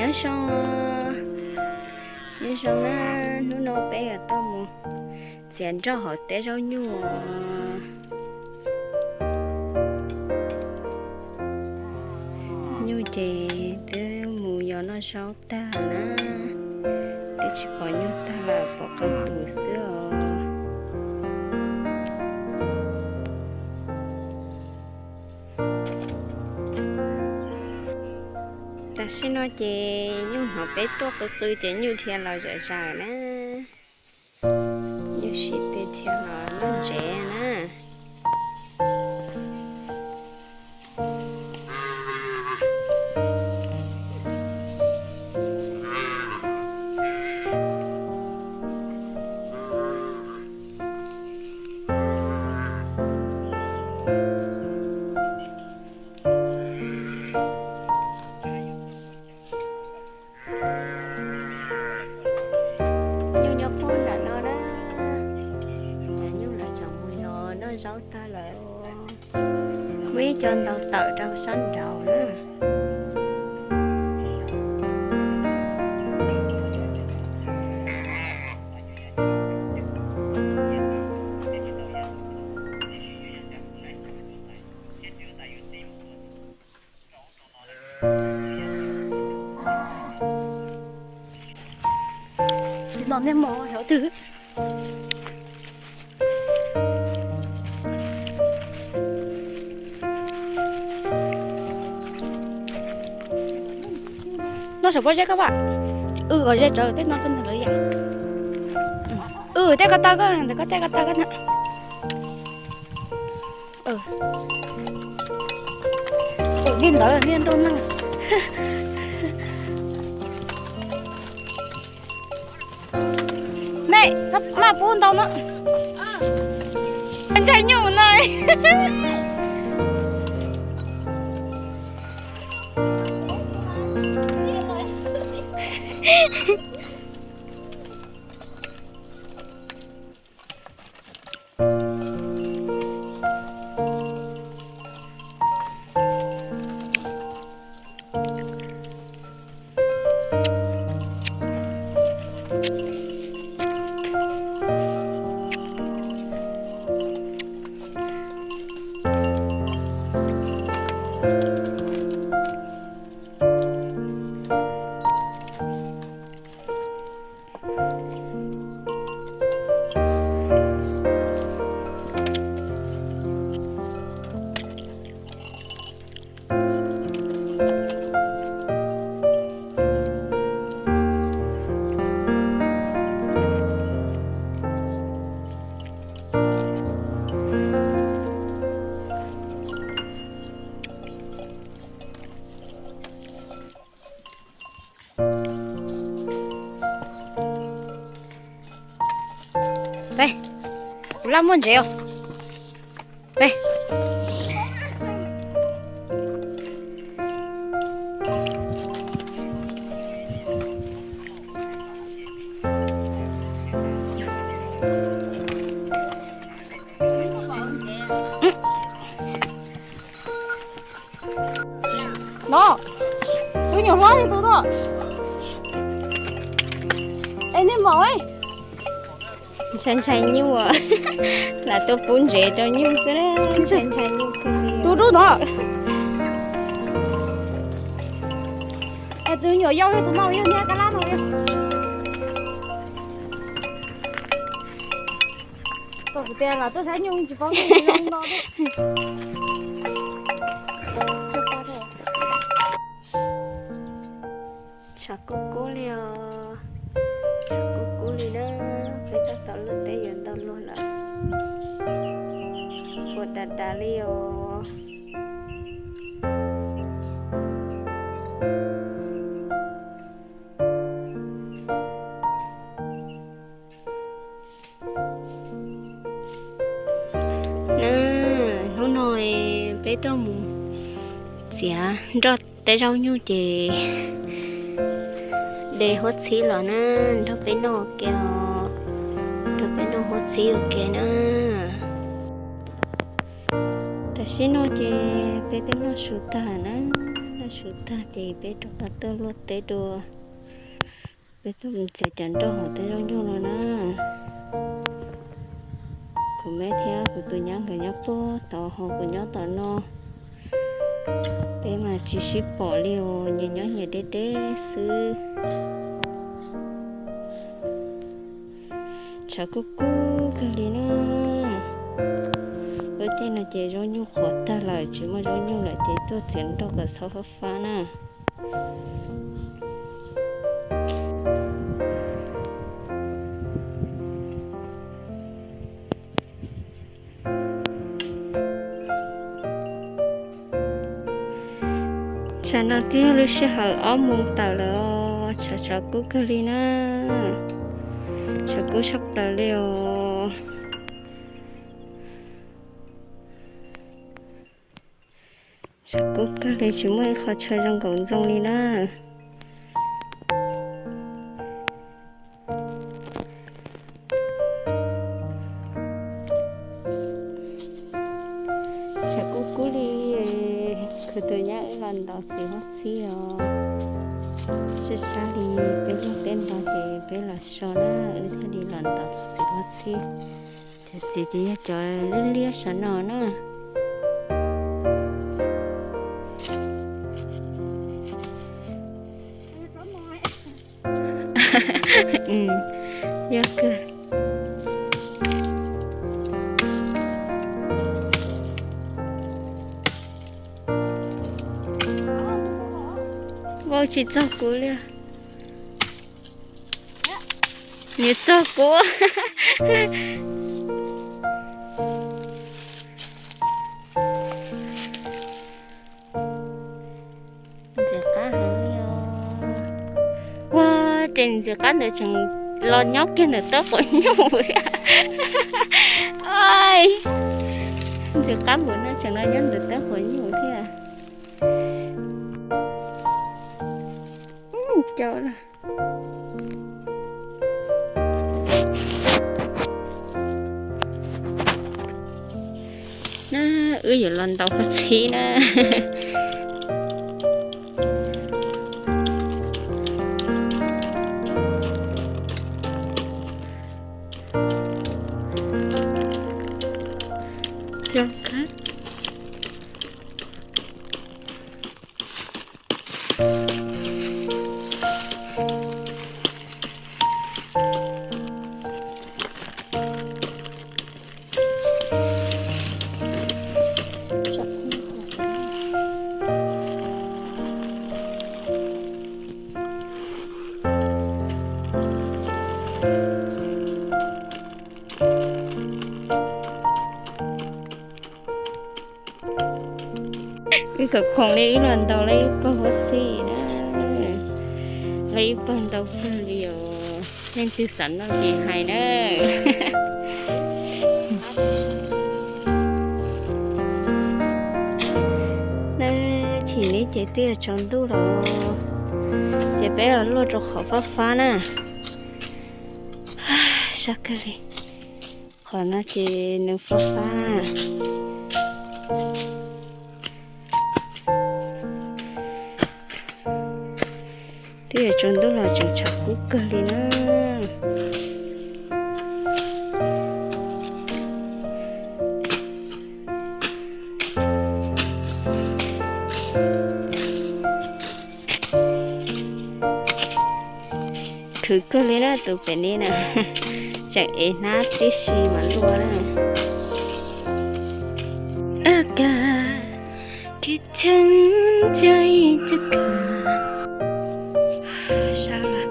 Nyob zoo, nyob zoo na, hnub no peb yuav tuaj mus txiav nroj hauv tej zaub nyuj. Nyuj ces twb mus yos noj zaub tag na, twb tsis pom nyuj tag lawm, pom qee tus xwb os. Tam sim no ces nyuj hnov peb tuaj qw qw ces nyuj dhia los zom zaws na. Nyuj sib tw dhia los noj ntsev na. Nyuj nyob puag nram no na. Cov nyuj lawv tseem mus yos noj zaub tag lawm. Muaj ib co ntaus tawm rau sab nraud na. No nej mus hauv twg? Noj saum pob zeb koj vam. Wb kom ze tsawv tej no koj ntag lawv yam. Wb tej ko taw koj ntawm koj tej ko taw koj na. Ua li ntawd niaj nroj neeg. Mej, maj pub ntau no. Ntshai nyuj no. Peb, kuv laj muaj ntsev os. Peb. No, tus nyuam hlob li tus no. Es nej maum, ntshai ntshai nyuj, lam tuaj pub ntsev rau nyuj xwb, ntshai ntshai nyuj. Tus dub no. Es tus nyuam yau yog tus no, yog niag kab lab no. Kuv tias los tuaj saib nyuj tsis paub zoo no. Tshav kub kub li os, tshav kub kub li na. Peb tab tom luaj teb yuav ntau luag lawm, ua dav dav li os. Hnub no peb tuaj mus txiav nroj teb zaub nyuj ces de huab txhib los na, nrog peb noj ke os, nrog peb noj huab txhib ua ke na. Tam sim no ces peb twb noj su tag na. Su tag ces peb rov qab tuaj luaj teb dua. Peb tuaj mus txiav cov nroj hauv tej zaub nyuj no na. Kuv me thiab kuv tus nyab nkawd nyob puag tod, ho kuv nyob tom no. Peb mas tsis sib pom li os, nyias nyob nyias deb deb xwb. Tshav kub kub kawg li na. Lub caij no ces zaub nyuj qhuav tag lawm, tsis muaj zaub nyuj lawm ces tuaj txiav nroj kom txhob fab fab na. Tsam no twb yog lub sij hawm ob moos tawm lawm os, tshav tshav kub kawg li na. Tshav kub tshaj plaws li os. Tshav kub kawg li, tsis muaj ib qho chaw zoo nkaum ntxoo li na. Tshav kub kub li, kuv tus nyab wb los ntaus txiv huab txhib os. Sab sab li peb luaj teb nto ces peb los so na, wb thiaj li los ntaus txiv huab txhib. Cov txiv ces yog cov liab liab sav no na. Yog kawg. Vau tsis txog kuv li. Nws txog kuv. Ntxim qab heev li os. Ua, ces ntxim qab ntawd tseem los nyob kiag ntawm tawb quav nyuj thiab. Ntxim qab npaum no tseem los nyob ntawm tawb quav nyuj thiab. Cau lawm. Na, wb yuav los ntaus huab txhib na. Wb kom khoom li wb los ntaus lawv ib pawg huab txhib na. Lawv ib pawg ntau kawg li os. Leej twg xav noj ces hais na. Na, chim ne ces twb yuav tsaus ntuj lawm, ces peb los luaj rau qhov fab fab na. Sab kawg li. Qhov no ces nws fab fab na. Twb yuav tsaus ntuj los tseem tshav kub kawg li na. Khwv kawg li na tus pem ni na, tseem ev hnab tib si mas luaj na. Ab kas, kev cheem cai caj kas. Sab lawm,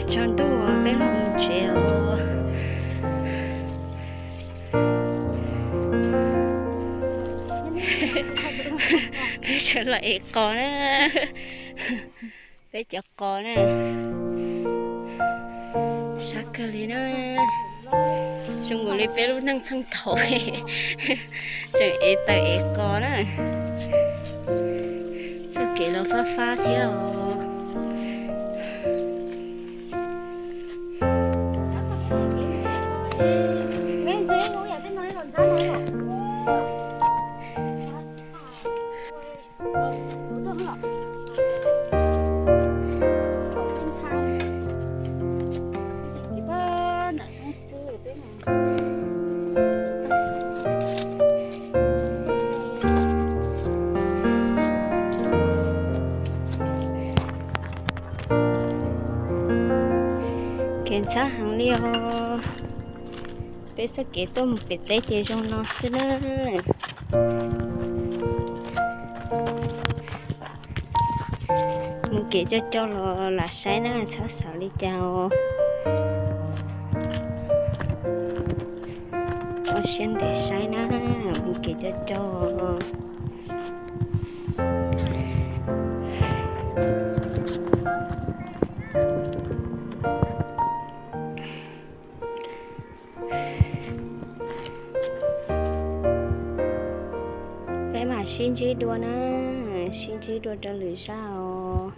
tsaus ntuj peb los mus tsev os. Peb sawv los ev qos na. Peb cov qos na. Sab kawg li na. Zoo nkaus li peb lub neej txheej thaum tseem ev taws ev qos na. Txoj kev los fab fab thiab os. Peb txoj kev tuaj mus pem teb ces zoo no xwb na. Mus kev cog cau los lam saib na, txhob xav li cas os. Ua siab ntev saib na, mus kev cog cau. Peb mam sib ntsib dua na, sib ntsib dua rau lwm zaj os.